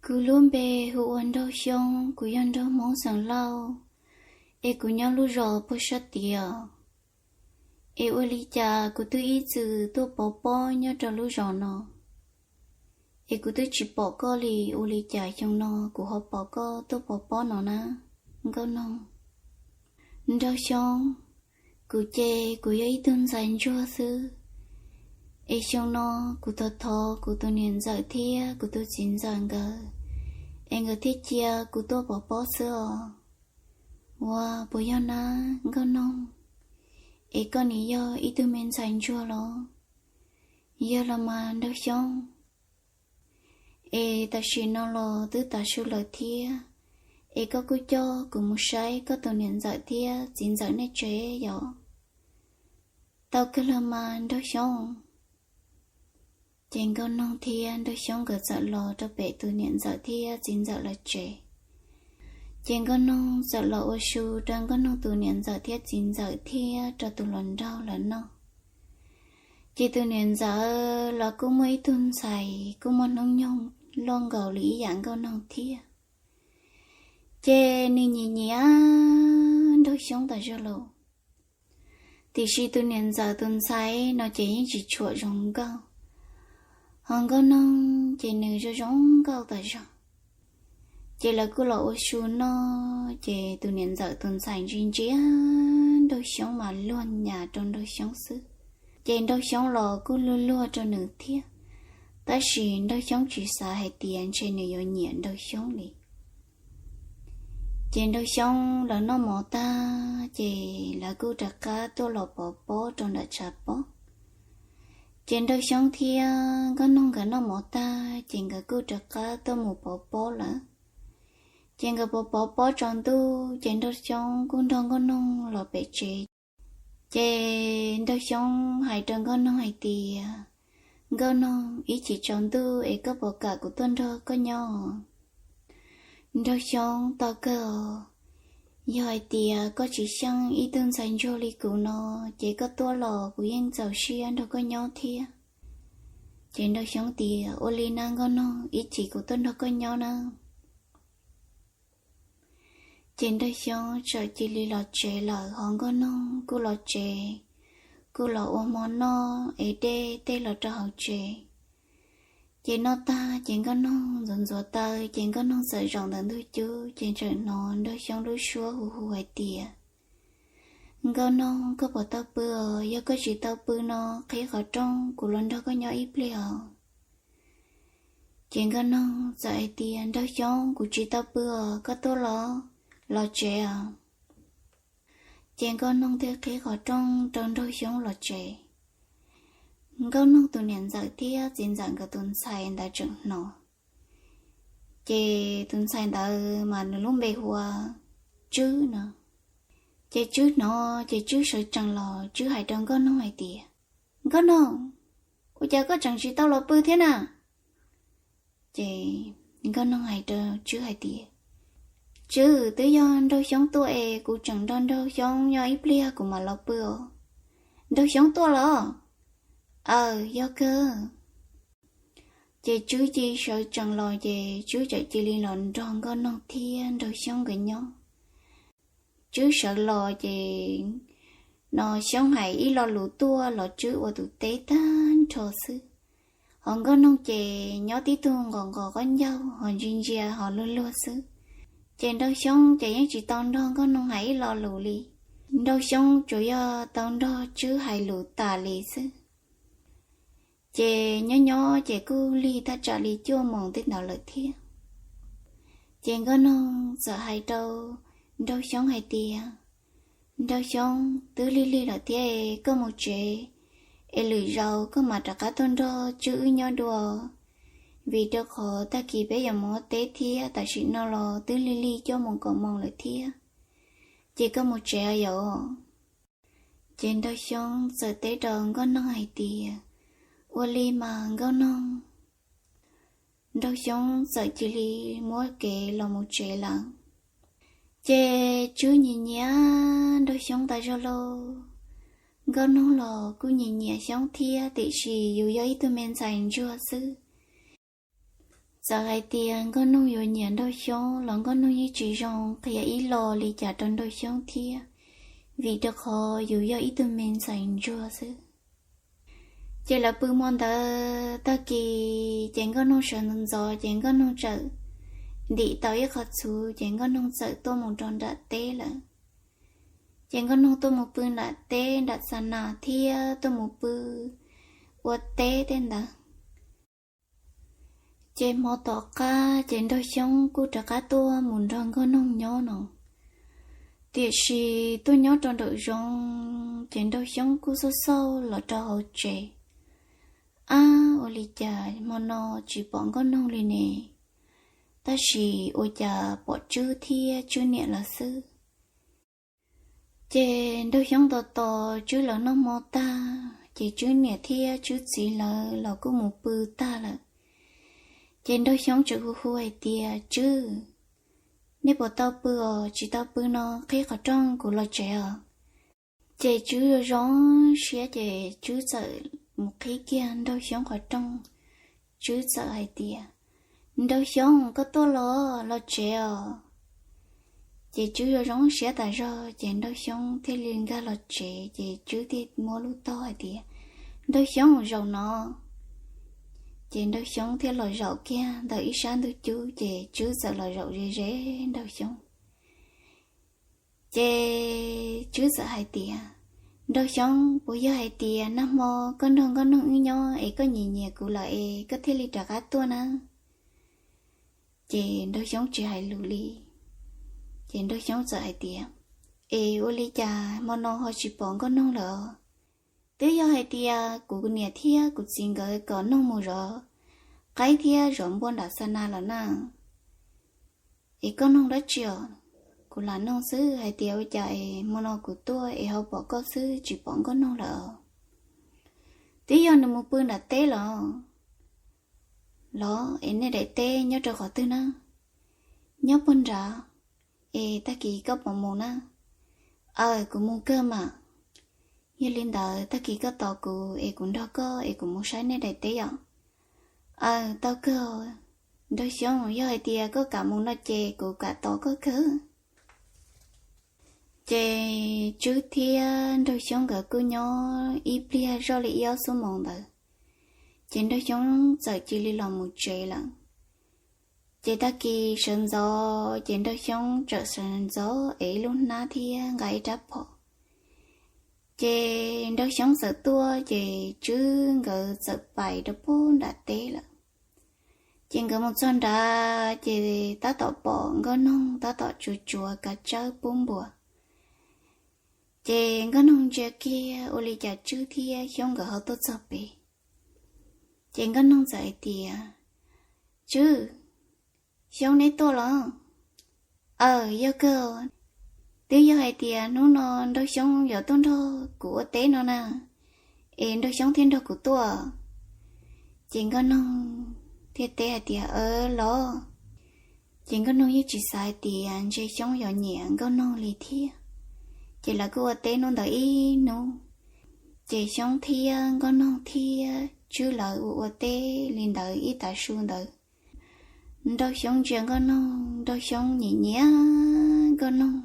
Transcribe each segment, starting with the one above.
Kuv lub npe hu ua Nraug Xyoob, kuv yog Nraug Hmoob xeem Lauj, es kuv nyob lub zos puag sab tid. Es ua li cas kuv twb ib txwm tuaj pov pob nyob rau lub zos no, es kuv twb tsis pom koj li, ua li cas xyoo no kuv ho pom koj tuaj pov pob no na, Nkauj Noog? Nraug Xyoob, kuv ces kuv yog ib tug ntxhais ntsuag xwb, es xyoo no kuv thov thov kuv tus niam ntxawm thiab kuv tus txiv ntxawm nkawd, es nkawd thiaj cia kuv tuaj pov pob xwb os. Ua puas yog na, Nkauj Noog? Es koj nim yog ib tug me ntxhais ntsuag los? Yog los mas Nraug Xyoob. Es tam sim no los twb tav su lawm thiab, es koj kuj coj kuv mus saib koj tus niam ntxawm thiab txiv ntxawm nej tsev yom? Tau kawg los mas Nraug Xyoob. Ces Nkauj Noog thiab Nraug Xyoob nkawd txawm los rau pem tus niam ntxawm thiab txiv ntxawm lawv tsev. Ces Nkauj Noog txawm los ua su rau Nkauj Noog tus niam ntxawm thiab txiv ntxawm thiab rau tus hluas nraug lawv noj. Ces tus niam ntxawm los kuj muaj ib tug ntxhais kuj muaj hnub nyoog loj nkaus li ib yam Nkauj Noog thiab. Ces nws nyiam nyiam Nraug Xyoob tas zog los. Tiam sis tus niam ntxawm tus ntxhais no ces yeej tsis tshua zoo nkauj, ho Nkauj Noog ces nws zoo zoo nkauj tas zog. Ces lawv kuj los ua su noj, ces tus niam ntxawm tus ntxhais ntsia ntsia Nraug Xyoob mas luag nyas rau Nraug Xyoob xwb. Ces Nraug Xyoob los kuj luag luag rau nws thiab, tab sis Nraug Xyoob tsis xav hais tias ntshe nws yuav nyiam Nraug Xyoob li. Ces Nraug Xyoob lawv noj mov tag ces lawv kuj rov qab tuaj los pov pob rau nram tshav pob. Ces Nraug Xyoob thiab Nkauj Noog nkawd noj mov tag ces nkawd kuj rov qab tuaj mus pov pob lawm. Ces nkawd pov pov pob tsaus ntuj ces Nraug Xyoob kuj nrog Nkauj Noog los pem tsev. Ces Nraug Xyoob hais rau Nkauj Noog hais tias, Nkauj Noog, ib chim tsaus ntuj es koj puas kam kuv tuaj nrog koj nyob? Nraug Xyoob, tau kawg os. Yog hais tias koj tsis xyeej ib tug ntxhais ntsuag li kuv no, ces koj tuaj los kuv yeej txaus siab nrog koj nyob thiab. Ces Nraug Xyoob tias, ua li na Nkauj Noog, ib chim kuv tuaj nrog koj nyob na. Ces Nraug Xyoob txawm cia li los tsev lawm, ho Nkauj Noog kuj los tsev, kuj los ua hmo noj es dej tej los rau hauv tsev. Ces noj tag ces Nkauj Noog ntxuav ntxuav taw ces Nkauj Noog txawm zaum ntawm ntug cub ces txawm hnov Nraug Xyoob lub suab hu hu hais tias, Nkauj Noog, koj puas tau pw os? Yog koj tsis tau pw no, qhib qhov rooj kuv los nrog koj nyob ib pliag os. Ces Nkauj Noog txawm hais tias, Nraug Xyoob, kuv tsis tau pw os, koj tuaj los, los tsev os. Ces Nkauj Noog thiaj qhib qhov rooj rau Nraug Xyoob los tsev. Nkauj Noog tus niam ntxawm thiab txiv ntxawm nkawd tus ntxhais ntawd tseem hnov. Ces tus ntxhais ntawd mas nws lub npe hu ua Tswb no. Ces Tswb hnov ces Tswb sawv tsees los Tswb hais rau Nkauj Noog hais tias, Nkauj Noog, ua cas koj tseem tsis tau los pw thiab na? Ces Nkauj Noog hais rau Tswb hais tias, Tswb, twb yog Nraug Xyoob tuaj es kuv tseem nrog Nraug Xyoob nyob ib pliag kuv mam los pw os. Nraug Xyoob tuaj los? Aw, yog kawg. Ces Tswb cia sawv tsees los ces Tswb txawm cia li los nrog Nkauj Noog thiab Nraug Xyoob nkawd nyob. Tswb sawv los ces no Xyoob hais ib lo lus tuaj los Tswb ua tus teb tag nrho xwb. Ho Nkauj Noog ces nyob tib tug nqos nqos qaub ncaug ho ntsia ntsia ho luag luag xwb. Ces Nraug Xyoob ces yeej tsis tau nrog Nkauj Noog hais ib lo lus li. Nraug Xyoob tsuas yog tau nrog Tswb hais lus tas li xwb. Ces nyob nyob ces kuj lig thaj tsam li cuaj moos tej ntawd lawm thiab. Ces Nkauj Noog txawm hais rau Nraug Xyoob hais tias, Nraug Xyoob, twb lig lig lawm thiab es koj mus tsev, es lwm zaus koj mam rov qab tuaj nrog Tswb wb nyob dua, vim rau qhov tag kis peb yuav mus ua teb thiab tam sim no los twb lig lig cuaj moos kaum moos lawm thiab. Ces koj mus tsev os yom. Ces Nraug Xyoob txawm teb rau Nkauj Noog hais tias, ua li mas Nkauj Noog. Nraug Xyoob txawm cia li muab kev los mus tsev lawm. Ces Tswb nyiam nyiam Nraug Xyoob tas zog lauj. Nkauj Noog los kuj nyiam nyiam Xyoob thiab tiam sis yus yog ib tug me ntxhais ntsuag xwb. Txawm hais tias Nkauj Noog yuav nyiam Nraug Xyoob los Nkauj Noog yeej tsis zoo qhia ib lo li cas rau Nraug Xyoob thiab, vim rau qhov yus yog ib tug me ntxhais ntsuag xwb. Ces lawv pw hmo ntawd tag kis ces Nkauj Noog sawv ntxov ntxov ces Nkauj Noog txawm ntim tau ib qho txhuv ces Nkauj Noog txawm tuaj mus rau nram teb lawm. Ces Nkauj Noog tuaj mus pw nram teb nram xa nas thiab tuaj mus pw ua teb tej ntawd. Ces hmo tom qab ces Nraug Xyoob kuj rov qab tuaj mus nrog Nkauj Noog nyob no. Tiam sis tuaj nyob rau nraum zoov ces Nraug Xyoob kuj xauj xauj los rau hauv tsev. Ab, ua li cas hmo no tsis pom Nkauj Noog li ne? Tab sis ua cas pom Tswb thiab Tswb niam lawv xwb. Ces Nraug Xyoob tos tos Tswb lawv noj hmo tag ces Tswb niam thiab Tswb txiv lawv los kuj mus pw tag lawm. Ces Nraug Xyoob tseem hu hu hais tias, Tswb, nej puas tau pw os? Tsis tau pw no qhib qhov rooj kuv los tsev os. Ces Tswb zoo zoo siab ces Tswb txawm mus qhib kiag Nraug Xyoob qhov rooj. Tswb txawm hais tias, Nraug Xyoob, koj tuaj los, los tsev os. Ces Tswb zoo zoo siab tas zog ces Nraug Xyoob thiaj li nkag los tsev ces Tswb thiaj muab lub tog hais tias, Nraug Xyoob, zaum no. Ces Nraug Xyoob thiaj los zaum kiag ntawm ib sab ntug cub ces Tswb txawm los zaum ze ze Nraug Xyoob. Ces Tswb txawm hais tias, Nraug Xyoob, puas yog hais tias nag hmo koj nrog Nkauj Noog wb nyob es koj nyiam nyiam kuv lawm es koj thiaj li rov qab tuaj na? Ces Nraug Xyoob tsis hais lus li. Ces Nraug Xyoob txawm hais tias, Es ua li cas hmo no ho tsis pom Nkauj Noog lawm? Twb yog hais tias kuv niam thiab kuv txiv nkawd kom noog mus zov qaib thiab zov npua nram xa nas lawm na. Es koj noog dab tsi os? Kuv lam noog xwb hais tias ua cas es hmo no kuv tuaj es ho pom koj xwb tsis pom Nkauj Noog lawm. Twb yog nws mus pw nram teb los. Los es nej daim teb nyob rau qhov twg na? Nyob puag nrad. Es tag kis koj puas mus na? Aws, kuv mus kawg mas. Yog li ntawd tag kis koj tos kuv es kuv nrog koj es kuv mus saib nej daim teb yom. Aws, tau kawg. Nraug Xyoob, yog hais tias koj kam mus no ces kuv kam tos koj kawg. Ces Tswb thiab Nraug Xyoob nkawd kuj nyob ib pliag zoj li ib ob xuab moos ntawd, ces Nraug Xyoob txawm cia li los mus tsev lawm. Ces tag kis sawv ntxov ces Nraug Xyoob txawm sawv ntxov es ib lub hnab thiab nqa ib rab phom. Ces Nraug Xyoob txawm tuaj ces Tswb nkawd txawm pais rau puag nram teb lawm. Ces nkawd mus txog nrad ces tab tom pom Nkauj Noog tab tom tsuav tsuav kav tsawb pub npua. Ces Nkauj Noog ntsia kiag ua li cas Tswb thiab Xyoob nkawd ho tuaj txog pem. Ces Nkauj Noog txawm hais tias, Tswb, Xyoob neb tuaj los? Aws, yog kawg. Twb yog hais tias hnub no Nraug Xyoob yuav tuaj nrog kuv ua teb no na, es Nraug Xyoob thiaj nrog kuv tuaj. Ces Nkauj Noog thiaj teb hais tias, Aws, los. Ces Nkauj Noog yeej tsis xav hais tias ntshe Xyoob yuav nyiam Nkauj Noog li thiab. Ces lawv kuj ua teb hnub ntawd ib hnub. Ces Xyoob thiab Nkauj Noog thiab Tswb lawv ua ua teb li ntawd ib tav su ntawd. Nraug Xyoob ntsia Nkauj Noog, Nraug Xyoob nyiam nyiam Nkauj Noog,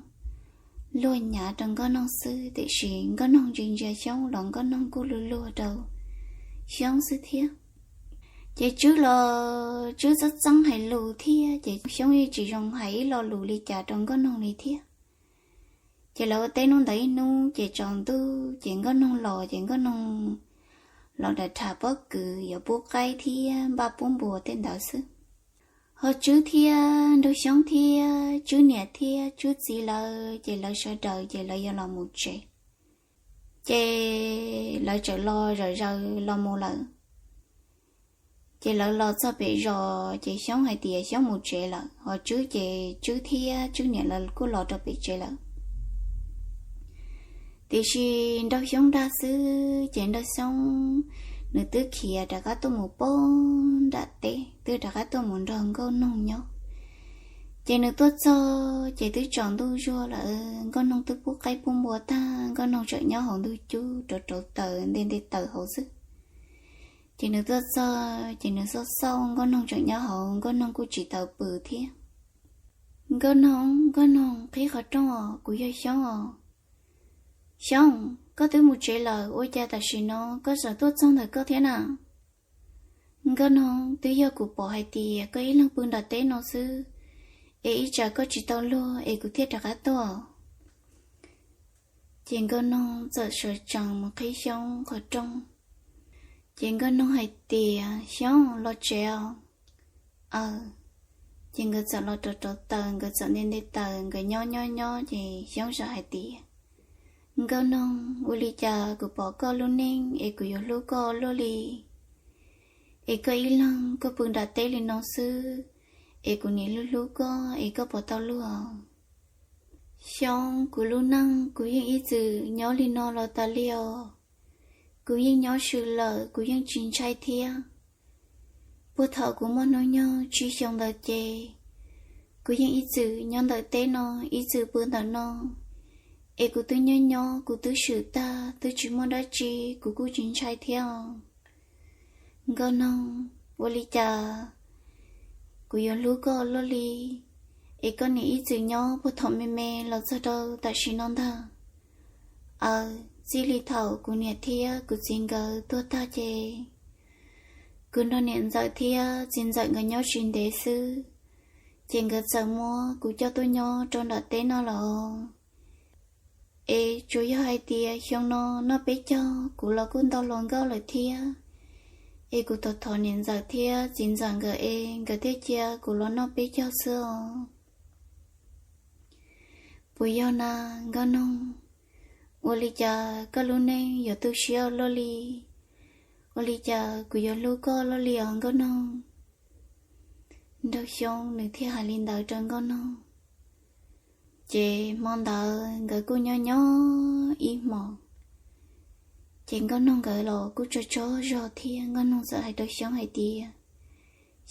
luag nyav rau Nkauj Noog xwb, tiam sis Nkauj Noog ntsia ntsia Xyoob los Nkauj Noog kuj luag luag rau Xyoob xwb thiab. Ces Tswb los Tswb txhob txeeb hais lus thiab, ces Xyoob yeej tsis zoo hais ib lo lus li cas rau Nkauj Noog li thiab. Ces lawv ua teb hnub ntawd ib hnub, ces tsaus ntuj ces Nkauj Noog los, ces Nkauj Noog los dam rham pob kws yuav pub qaib thiab npaj pub npua tej ntawd xwb. Ho Tswb thiab Nraug Xyoob thiab Tswb niam thiab Tswb txiv lawv ces lawv sawv daws ces lawv yuav los mus tsev. Ces lawv txawm los zom zaws los mus lawm. Ces lawv los txog pem zos ces Xyoob hais tias Xyoob mus tsev lawm, ho Tswb ces Tswb thiab Tswb niam lawv kuj los rau pem tsev lawm. Tiam sis Nraug Xyoob dag xwb, ces Nraug Xyoob nws twb khiav rov qab tuaj mus pog nram teb, twb rov qab tuaj mus nrog Nkauj Noog nyob. Ces nws tuaj txog ces twb tsaus ntuj zuag lawm, Nkauj Noog twb pub qaib pub npua tag, Nkauj Noog tseem nyob hauv ntug cub rauv rauv taws nte nte taws hauv xwb. Ces nws tuaj txog ces nws xauj xauj Nkauj Noog tseem nyob hauv, Nkauj Noog kuj tsis tau pw thiab. Nkauj Noog, Nkauj Noog, qhib qhov rooj os, kuv yog Xyoob os. Xyoob, koj twb mus tsev lawm ua cas tam sim no koj tseem tuaj txog ntawm koj thiab na? Nkauj Noog, twb yog kuv pom hais tias koj ib leeg pw nram teb no xwb, es ib tsam koj tsis tau luag es kuv thiaj rov qab tuaj. Ces Nkauj Noog txawm sawv tsees mus qhib Xyoob qhov rooj. Ces Nkauj Noog hais tias, Xyoob, los tsev os. Aw. Ces nkawd txawm los rauv rauv taws, nkawd txawm nte nte taws, nkawd nyob nyob nyob ces Xyoob txawm hais tias, Nkauj Noog, ua li cas kuv pom koj lub neej es kuv yuav hlub koj luaj li, es koj ib leeg koj pw nram teb li no xwb, es kuv nim hlub hlub koj es koj puas tau luag? Xyoob, kuv lub neej kuv yeej ib txwm nyob li no los tas li os. Kuv yeej nyob swm lawm, kuv yeej tsis ntshai thiab. Puag thaum kuv muaj hnub nyoog tsib xyoo ntawd ces kuv yeej ib txwm nyob ntawm teb no, ib txwm pw ntawm no, es kuv twb nyob nyob kuv twb swm tag, twb tsis muaj dab tsi, kuv kuj tsis ntshai thiab os. Nkauj Noog, ua li cas kuv yuav hlub koj luaj li, es koj nim ib txwm nyob puag thaum me me los txog rau tam sim no ntag. Aw, txij li thaum kuv niam thiab kuv txiv nkawd tuag tag ces kuv nrog niam ntxawm thiab txiv ntxawm nkawd nyob tsis ntev xwb, ces nkawd txawm muab kuv coj tuaj nyob rau nram teb no los. Es tsuas yog hais tias xyoo no noj peb caug kuv los kuj ntau hluas nkauj lawm thiab, es kuv thov thov niam ntxawm thiab txiv ntxawm nkawd es nkawd thiaj cia kuv los noj peb caug xwb os. Puas yog na, Nkauj Noog? Ua li cas koj lub neej yuav tu siab luaj li? Ua li cas kuv yuav hlub koj luaj li os Nkauj Noog? Nraug Xyoob nws thiaj hais li ntawd rau Nkauj Noog. Ces hmo ntawd nkawd kuj nyob nyob ib hmos, ces Nkauj Noog nkawd los kuj tsaug tsaug zog thiab. Nkauj Noog txawm hais rau Xyoob hais tias,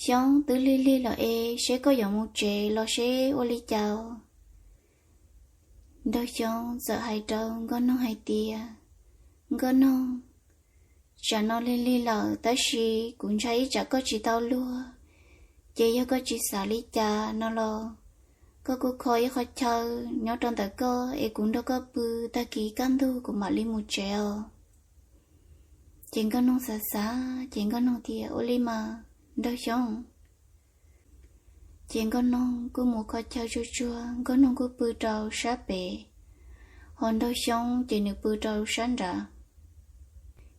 Xyoob, twb lig lig lawm es seb koj yuav mus tsev los seb ua li cas? Nraug Xyoob txawm hais rau Nkauj Noog hais tias, Nkauj Noog, tsam no lig lig lawm tab sis kuv ntshai ib tsam koj tsis tau luag, ces yog koj tsis xav li cas no los koj kuj kho ib qho chaw nyob rau ntawm koj es kuv nrog koj pw, tag kis kaj ntug kuv mam li mus tsev os. Ces Nkauj Noog xav xav ces Nkauj Noog tias, Ua li mas Nraug Xyoob. Ces Nkauj Noog kuj mus kho chaw tsuag tsuag, Nkauj Noog kuj pw rau sab pem, ho Nraug Xyoob ces nws pw rau sab nrad.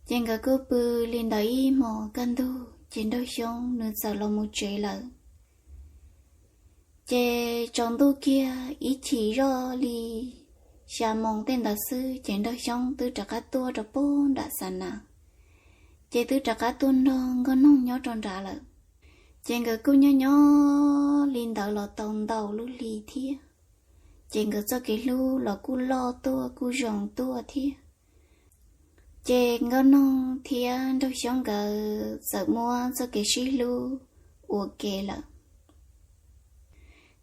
Ces nkawd kuj pw li ntawd ib hmos kaj ntug ces Nraug Xyoob nws txawm los mus tsev lawm. Ces tsaus ntuj kiag ib chim zoj li xya moos tej ntawd xwb ces Nraug Xyoob twb rov qab tuaj rau pem nram xa nas, ces twb rov qab tuaj nrog Nkauj Noog nyob rau nrad lawm. Ces nkawd kuj nyob nyob li ntawd los tau ntau lub hli thiab, ces nkawd txoj kev hlub los kuj loj tuaj kuj zoo tuaj thiab. Ces Nkauj Noog thiab Nraug Xyoob nkawd txawm muab txoj kev sib hlub ua ke lawm.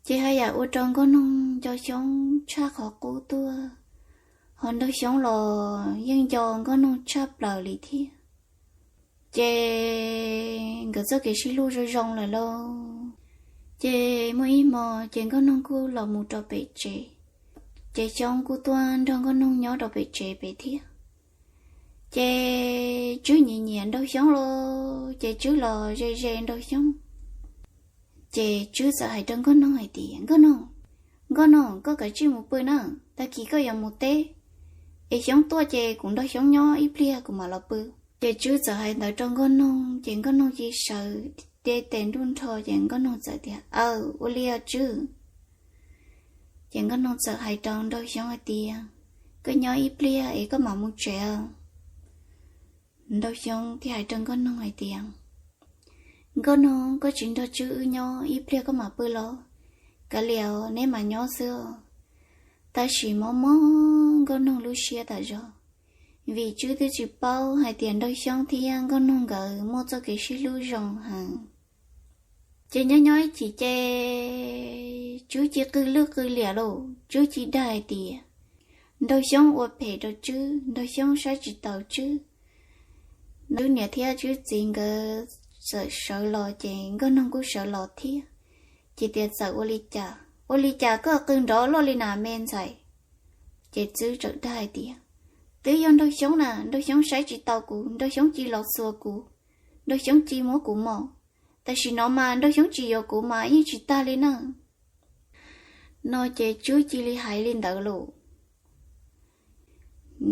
Ces haj yam ua rau Nkauj Noog nco Xyoob tshaj qhov qub tuaj, ho Nraug Xyoob los yeej nco Nkauj Noog tshaj plaws li thiab. Ces nkawd txoj kev sib hlub zoo zoo lawm lauj. Ces muaj ib hmo ces Nkauj Noog kuj los mus rau pem tsev, ces Xyoob kuj tuaj nrog Nkauj Noog nyob rau pem tsev pem thiab. Ces Tswb nyiam nyiam Nraug Xyoob lauj, ces Tswb los ze ze Nraug Xyoob. Ces Tswb txawm hais rau Nkauj Noog hais tias, Nkauj Noog, Nkauj Noog, koj kav tsij mus pw na, tag kis koj yuav mus teb, es Xyoob tuaj ces kuv nrog Xyoob nyob ib pliag kuv mam los pw. Ces Tswb txawm hais ntawd rau Nkauj Noog ces Nkauj Noog cia sawv de tes nruj nrho ces Nkauj Noog txawm tias, Aw, ua li os Tswb. Ces Nkauj Noog txawm hais rau Nraug Xyoob hais tias, Koj nyob ib pliag es koj mam mus tsev. Nraug Xyoob thiaj hais rau Nkauj Noog hais tias, Nkauj Noog, koj tsis nrog Tswb wb nyob ib pliag koj mam pw los? Kav liam, neb mam nyob xwb os. Tab sis mob mob Nkauj Noog lub siab tas zog, vim Tswb twb tsis paub hais tias Nraug Xyoob thiab Nkauj Noog nkawd muaj txoj kev sib hlub zoo heev. Ces nyob nyob ib chim ces Tswb cia qw lwj qw liam lauj, Tswb cia dag hais tias Nraug Xyoob ua phem rau Tswb, Nraug Xyoob saib tsis taus Tswb, Tswb niam thiab Tswb txiv nkawd txawm sawv los ces Nkauj Noog kuj sawv los thiab. Ces tias, Txawm ua li cas, ua li cas koj qw nrov loj li na me ntxhais? Ces Tswb txawm dag hais tias, Twb yog Nraug Xyoob na, Nraug Xyoob saib tsis taus kuv, Nraug Xyoob cia li los txuas kuv, Nraug Xyoob cia li muab kuv mos. Tam sim no mas Nraug Xyoob tsis yuav kuv mas yeej tsis tag li na. No ces Tswb cia li hais li ntawd lauj.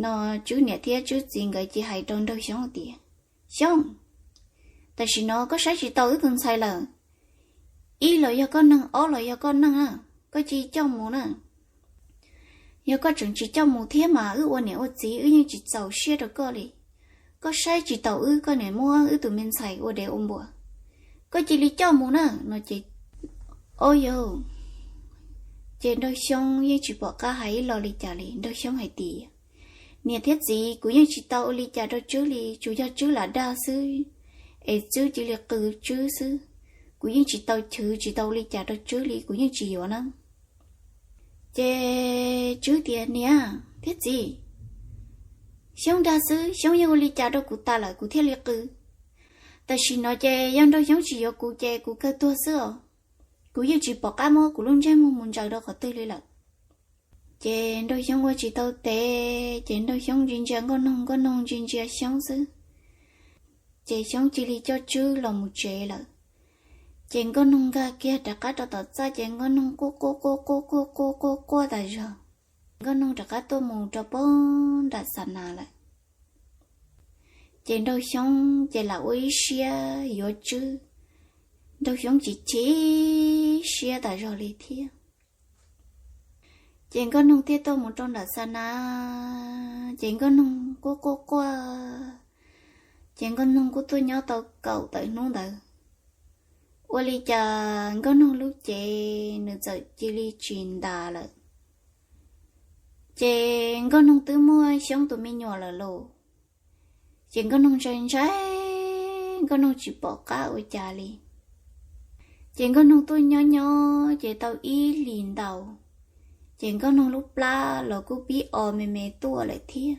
No Tswb niam thiab Tswb txiv nkawd cia li hais rau Nraug Xyoob tias, Xyoob, tam sim no koj saib tsis taus wb tus ntxhais lawm. Ib los yog koj neeg, ob los yog koj neeg na, koj cia li coj mus na. Yog koj tseem tsis coj mus thiab mas wb ua niam ua txiv wb yeej tsis txaus siab rau koj li. Koj saib tsis taus wb, koj niam muab wb tus me ntxhais ua dev ua npua. Koj cia li coj mus na. No ces, o yog, ces Nraug Xyoob yeej tsis pom qab hais ib lo li cas li. Nraug Xyoob hais tias, Niam thiab txiv, kuv yeej tsis tau ua li cas rau Tswb li, tsuas yog Tswb lam dag xwb, es Tswb cia li qw Tswb xwb. Kuv yeej tsis tau chwv, tsis tau ua li cas rau Tswb li, kuv yeej tsis yuav na. Ces Tswb tias, Niam thiab txiv, Xyoob dag xwb, Xyoob yeej ua li cas rau kuv tas lawm kuv thiaj li qw. Tam sim no ces yog Nraug Xyoob tsis yuav kuv ces kuv kawg tuag xwb os. Kuv yeej tsis pom qab muab kuv lub ntsej muag mus ntsaws rau qhov twg li lawm. Ces Nraug Xyoob ua tsis tau tes, ces Nraug Xyoob ntsia ntsia Nkauj Noog, Nkauj Noog ntsia ntsia Xyoob xwb. Ces Xyoob cia li coj Tswb los mus tsev lawm. Ces Nkauj Noog nkag kiag rov qab rau tom txaj ces Nkauj Noog quaj quaj quaj quaj quaj quaj quaj quaj tas zog. Nkauj Noog rov qab tuaj mus rau pem nram xa nas lawm. Ces Nraug Xyoob ces lam ua ib siab yuav Tswb, Nraug Xyoob chim chim siab tas zog li thiab. Ces Nkauj Noog thiaj tuaj mus rau nram xa nas, ces Nkauj Noog quaj quaj quaj, ces Nkauj Noog kuj tuaj nyob tau kaum tawm hnub ntawd. Ua li cas Nkauj Noog lub cev nws txawm cia li tsis ntas lawm. Ces Nkauj Noog twb muaj Xyoob tus me nyuam lawm lauj. Ces Nkauj Noog ntshai ntshai, Nkauj Noog tsis pom qab ua cas li. Ces Nkauj Noog tuaj nyob nyob ces tau ib hlis ntau, ces Nkauj Noog lub plab los kuj pib o me me tuaj lawm thiab.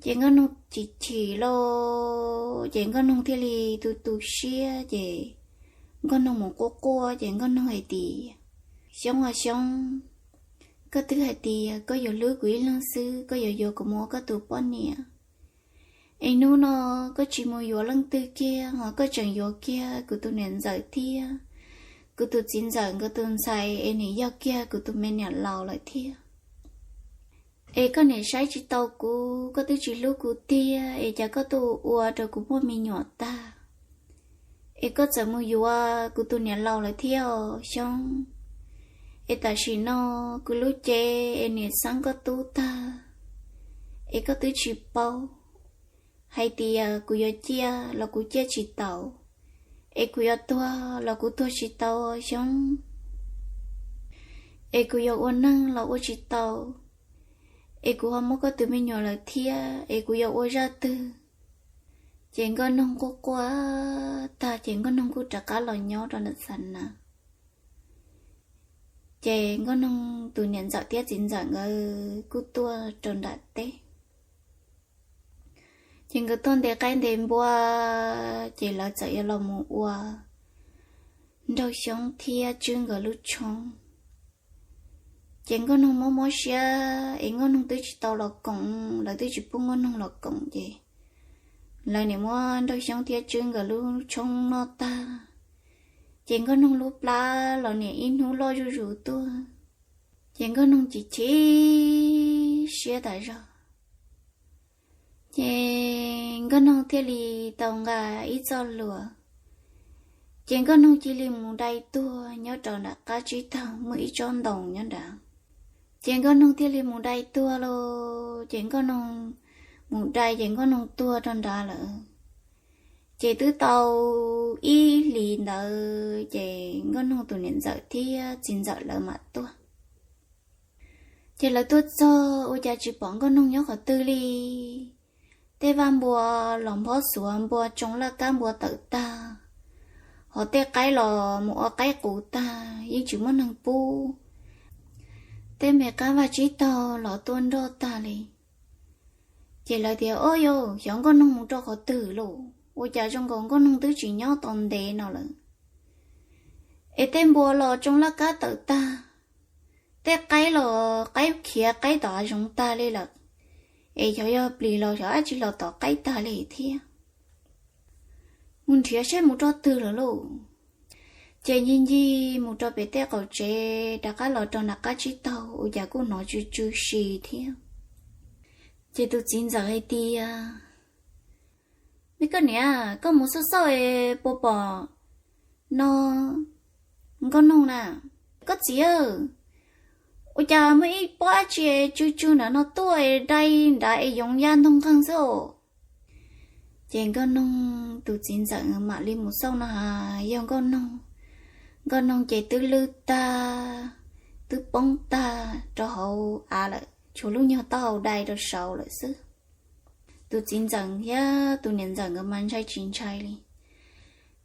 Ces Nkauj Noog chim chim lauj, ces Nkauj Noog thiaj li tu tu siab, ces Nkauj Noog mus quaj quaj, ces Nkauj Noog hais tias, Xyoob aw Xyoob, koj twb hais tias koj yuav hlub kuv ib leeg xwb, koj yuav yuav kuv mus ua koj tus poj niam. Es hnub no koj tsis mus yuav leej twg kiag, ho koj tseem yuav kiag kuv tus niam ntxawm thiab kuv tus txiv ntxawm nkawd tus ntxhais, es nim yog kiag kuv tus me niam laus lawm thiab. Es koj niam saib tsis tau kuv, koj twb tsis hlub kuv tiag, es cas koj tuaj ua rau kuv muaj me nyuam tag, es koj txawm mus yuav kuv tus niam laus lawm thiab os Xyoob. Es tam sim no kuv lub cev es nim xeeb koj tub tag, es koj twb tsis paub hais tias kuv yuav ciaj los kuv ciaj tsis tau, es kuv yuav tuag los kuv tuag tsis tau Xyoob, es kuv yuav ua neeg los ua tsis tau, es kuv ho muaj koj tus me nyuam lawm thiab, es kuv yuav ua zaj twg? Ces Nkauj Noog quaj quaj tag ces Nkauj Noog kuj rov qab los nyob rau nram xa nas. Ces Nkauj Noog tus niam ntxawm thiab txiv ntxawm nkawd kuj tuaj rau nram teb. Ces nkawd tuaj ntes qaib ntes npua, ces lawv txawm yuav los mus ua Nraug Xyoob thiab Tswb nkawd lub tshoob. Ces Nkauj Noog mob mob siab es Nkauj Noog twb tsis tau los koom, lawv twb tsis pub Nkauj Noog los koom ces lawv nim muab Nraug Xyoob thiab Tswb nkawd lub tshoob noj tag, ces Nkauj Noog lub plab los nim ib hnub loj zuj zus tuaj. Ces Nkauj Noog chim chim siab tas zog. Ces Nkauj Noog thiaj li tau nqa ib txoj hlua, ces Nkauj Noog cia li mus dai tuag nyob rau nram qab tsib taug muaj ib tsob ntoo nyob nrad. Ces Nkauj Noog thiaj li mus dai tuag lauj, ces Nkauj Noog mus dai ces Nkauj Noog tuag rau nrad lawm. Ces twb tau ib hlis ntawd ces Nkauj Noog tus niam ntxawm thiab txiv ntxawm lawv mam tuaj. Ces lawv tuaj txog ua cas tsis pom Nkauj Noog nyob qhov twg li. Tej vaj npua los nphob xuav, npua tsoo laj kab npua tawm tag, ho tej qaib los mus ua qaib qus tag yeej tsis muaj neeg pub. Tej me qab vaj tsib taug los tuaj nroj tag li. Ces lawv tias, Au yau, xyov Nkauj Noog mus rau qhov twg lawm, ua cas zoo nkaus Nkauj Noog twb tsis nyob tau ntev no lawm. Es tej npua los tsoo laj kab tawm tag, tej qaib los qaib khiav qaib tom hav zoov tag li lawm, es xyov yog plis los xyov dab tsi los tom qaib tag li thiab. Mus nrhiav saib mus rau twg lawm lauj. Ces ncig ncig mus rau pem tej qaum tsev rov qab los rau nram qab tsib taug ua cas kuj hnov tsw tsw si thiab. Ces tus txiv ntxawm hais tias, Me koj niam, koj mus xauj xauj es puas pom no Nkauj Noog na? Koj txiv, ua cas muaj ib pob dab tsi tsw tsw nram no tuaj es dai nrad es yoov ya ntog nqeeg xwb os. Ces Nkauj Noog tus txiv ntxawm mam li mus xauj no has yog Nkauj Noog. Nkauj Noog ces twb lwj tag, twb poob tag rau hauv av lawm, tshuav lub nyuag taub hau dai rau saud lawm xwb. Tus txiv ntxawm thiab tus niam ntxawm nkawd mas ntshai tsis ntshai li.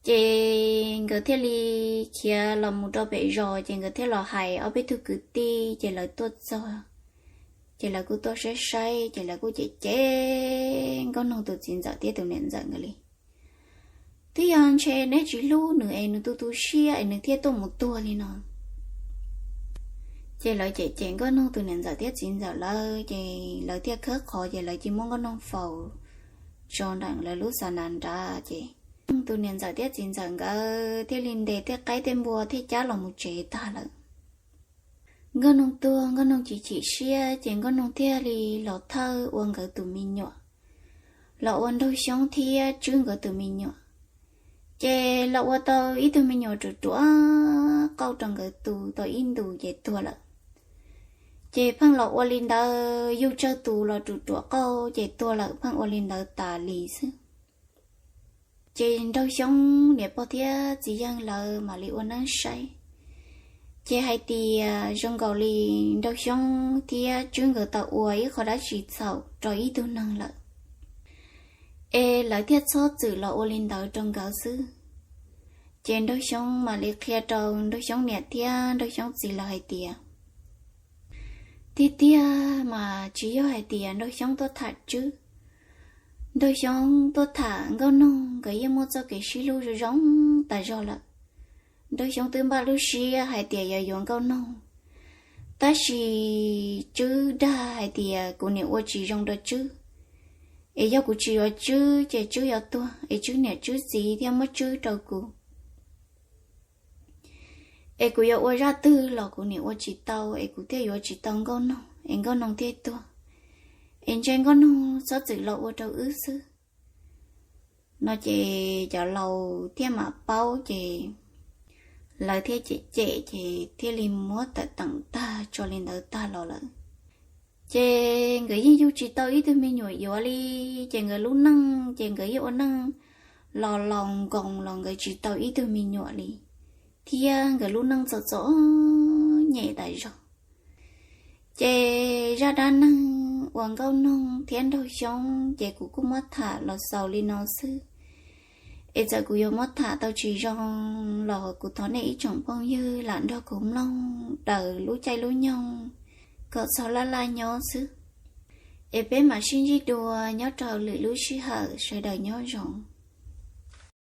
Ces nkawd thiaj li khiav los mus rau pem zos, ces nkawd thiaj los hais ob peb tug kwv tij, ces lawv tuaj txog, ces lawv kuj tuaj saib saib, ces lawv kuj cem cem Nkauj Noog tus txiv ntxawm thiab tus niam ntxawm nkawd li, Twb yog ntshe neb tsis hlub nws es nws tu tu siab es nws thiaj tuaj mus tuag li no. Ces lawv cem cem Nkauj Noog tus niam ntxawm thiab txiv ntxawm lawv, ces lawv thiaj khawb qhov, ces lawv cia muab Nkauj Noog faus tso nram lawv lub xa nas nrad, ces tus niam ntxawm thiab txiv ntxawm nkawd thiaj li ntes tej qaib tej npua thiaj cab los mus tsev tag lawm. Nkauj Noog tuag, Nkauj Noog chim chim siab, ces Nkauj Noog thiaj li los thawj ua nkawd tus me nyuam, los ua Nraug Xyoob thiab Tswb nkawd tus me nyuam. Ces los ua tau ib tug me nyuam ruam ruam qauj rau nkawd tu tau ib ntus ces tuag lawm. Ces pheej los ua li ntawd, yug tsawg tus los ruam ruam qauj ces tuag lawm pheej ua li ntawd tas li xwb. Ces Nraug Xyoob niam pog thiab txiv yawg lawv mam li ua neeb saib, ces hais tias zoo nkaus li Nraug Xyoob thiab Tswb nkawd tau ua ib qho dab tsi txhaum rau ib tug neeg lawm, es lawv thiaj txhob txwm los ua li ntawd rau nkawd xwb. Ces Nraug Xyoob mam li qhia rau Nraug Xyoob niam thiab Nraug Xyoob txiv lawv hais tias, Tiag tiag mas tsis yog hais tias Nraug Xyoob tuaj tham Tswb. Nraug Xyoob tuaj tham Nkauj Noog, nkawd yeej muaj txoj kev sib hlub zoo zoo tas zog lawm. Nraug Xyoob twb npaj lub siab hais tias yuav yuav Nkauj Noog, tab sis Tswb dag hais tias kuv niam ua tsis zoo rau Tswb, es yog kuv tsis yuav Tswb ces Tswb yuav tuag, es Tswb niam Tswb txiv thiaj muab Tswb rau kuv. Es kuv yuav ua zaj twg los kuv niam ua tsis tau, es kuv thiaj yuav tsis tau Nkauj Noog, es Nkauj Noog thiaj tuag. Es ntshe Nkauj Noog txhob txwm los ua rau wb xwb. No ces cov laus thiaj mam paub, ces lawv thiaj cem cem, ces thiaj li muab tawm teem tag tso li ntawd tag los lawm. Ces nkawd yeej yug tsis tau ib tug me nyuam yuav li, ces nkawd lub neej ces nkawd yeej ua neej los laus nkoos los nkawd tsis tau ib tug me nyuam li, thiab nkawd lub neej txom txom nyem tas zog. Ces zaj dab neeg uas Nkauj Noog thiab Nraug Xyoob ces kuv kuj muab tham los xaus li no xwb. Es txawm kuv yuav muab tham tau tsis zoo los kuv thov nej ib tsoom phooj ywg lam nrog kuv mloog daws lub caij lub nyoog kom txog laj laj nyob xwb. Es peb mam sib ntsib dua nyob rau lwm lub sij hawm, sawv daws nyob zoo.